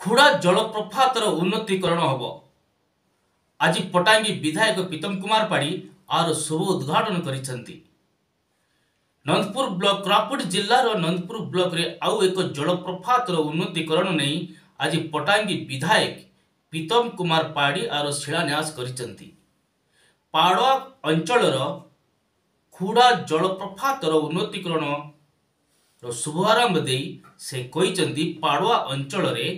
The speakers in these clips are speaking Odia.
ଖୁଡ଼ା ଜଳପ୍ରପାତର ଉନ୍ନତିକରଣ ହେବ। ଆଜି ପଟାଙ୍ଗୀ ବିଧାୟକ ପ୍ରୀତମ କୁମାର ପାଢ଼ୀ ଆର ଶୁଭ ଉଦ୍ଘାଟନ କରିଛନ୍ତି। ନନ୍ଦପୁର ବ୍ଲକ, କୋରାପୁଟ ଜିଲ୍ଲାର ନନ୍ଦପୁର ବ୍ଲକରେ ଆଉ ଏକ ଜଳପ୍ରପାତର ଉନ୍ନତିକରଣ ନେଇ ଆଜି ପଟାଙ୍ଗୀ ବିଧାୟକ ପ୍ରୀତମ କୁମାର ପାଢ଼ୀ ଆର ଶିଳାନ୍ୟାସ କରିଛନ୍ତି। ପାଡ଼ୁଆ ଅଞ୍ଚଳର ଖୁଡ଼ା ଜଳପ୍ରପାତର ଉନ୍ନତିକରଣ ଶୁଭାରମ୍ଭ ଦେଇ ସେ କହିଛନ୍ତି, ପାଡ଼ୁଆ ଅଞ୍ଚଳରେ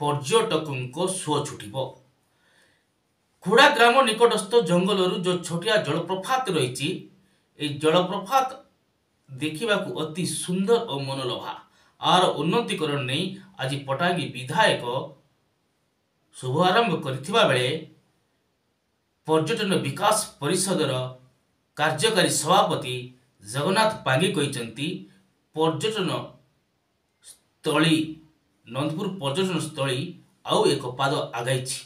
ପର୍ଯ୍ୟଟକଙ୍କ ସୁଅ ଛୁଟିବ। ଖୁଡ଼ା ଗ୍ରାମ ନିକଟସ୍ଥ ଜଙ୍ଗଲରୁ ଯେଉଁ ଛୋଟିଆ ଜଳପ୍ରପାତ ରହିଛି, ଏହି ଜଳପ୍ରପାତ ଦେଖିବାକୁ ଅତି ସୁନ୍ଦର ଓ ମନୋଲୋଭା। ଆର ଉନ୍ନତିକରଣ ନେଇ ଆଜି ପଟାଙ୍ଗୀ ବିଧାୟକ ଶୁଭାରମ୍ଭ କରିଥିବା ବେଳେ ପର୍ଯ୍ୟଟନ ବିକାଶ ପରିଷଦର କାର୍ଯ୍ୟକାରୀ ସଭାପତି ଜଗନ୍ନାଥ ପାଙ୍ଗି କହିଛନ୍ତି, ପର୍ଯ୍ୟଟନ ସ୍ଥଳୀ ନନ୍ଦପୁର ପର୍ଯ୍ୟଟନ ସ୍ଥଳୀ ଆଉ ଏକ ପାଦ ଆଗାଇଛି।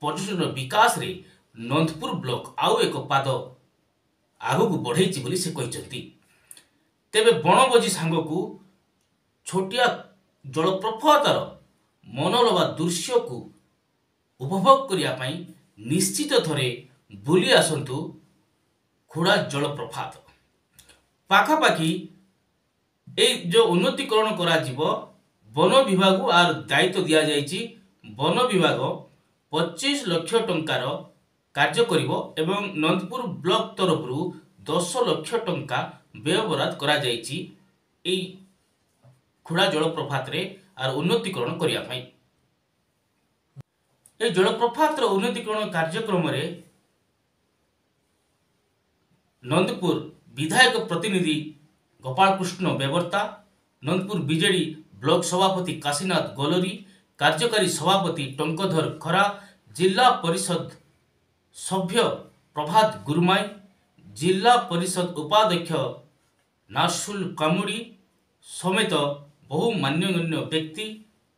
ପର୍ଯ୍ୟଟନ ବିକାଶରେ ନନ୍ଦପୁର ବ୍ଲକ ଆଉ ଏକ ପାଦ ଆଗକୁ ବଢ଼େଇଛି ବୋଲି ସେ କହିଛନ୍ତି। ତେବେ ବଣଭୋଜି ସାଙ୍ଗକୁ ଛୋଟିଆ ଜଳପ୍ରପାତର ମନୋଲୋଭା ଦୃଶ୍ୟକୁ ଉପଭୋଗ କରିବା ପାଇଁ ନିଶ୍ଚିତ ଥରେ ବୁଲି ଆସନ୍ତୁ ଖୁଡ଼ା ଜଳପ୍ରପାତ। ପାଖାପାଖି ଏଇ ଯେଉଁ ଉନ୍ନତିକରଣ କରାଯିବ, ବନ ବିଭାଗକୁ ଆର ଦାୟିତ୍ୱ ଦିଆଯାଇଛି। ବନ ବିଭାଗ 25 ଲକ୍ଷ ଟଙ୍କାର କାର୍ଯ୍ୟ କରିବ ଏବଂ ନନ୍ଦପୁର ବ୍ଲକ ତରଫରୁ 10 ଲକ୍ଷ ଟଙ୍କା ବ୍ୟୟବରାଦ କରାଯାଇଛି ଏଇ ଖୁଡ଼ା ଜଳପ୍ରପାତରେ ଆର ଉନ୍ନତିକରଣ କରିବା ପାଇଁ। ଏହି ଜଳପ୍ରପାତର ଉନ୍ନତିକରଣ କାର୍ଯ୍ୟକ୍ରମରେ ନନ୍ଦପୁର ବିଧାୟକ ପ୍ରତିନିଧି ଗୋପାଳକୃଷ୍ଣ ବେବର୍ତ୍ତା, ନନ୍ଦପୁର ବିଜେଡି ବ୍ଲକ ସଭାପତି କାଶୀନାଥ ଗୋଲରୀ, କାର୍ଯ୍ୟକାରୀ ସଭାପତି ଟଙ୍କଧର ଖରା, ଜିଲ୍ଲା ପରିଷଦ ସଭ୍ୟ ପ୍ରଭାତ ଗୁରୁମାଇ, ଜିଲ୍ଲା ପରିଷଦ ଉପାଧ୍ୟକ୍ଷ ନାସୁଲ କାମୁଡ଼ି ସମେତ ବହୁ ମାନ୍ୟଗଣ୍ୟ ବ୍ୟକ୍ତି,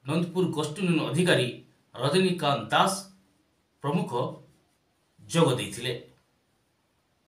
ନନ୍ଦପୁର ଗୋଷ୍ଠୀ ଉନ୍ନୟନ ଅଧିକାରୀ ରଜନୀକାନ୍ତ ଦାସ ପ୍ରମୁଖ ଯୋଗ ଦେଇଥିଲେ।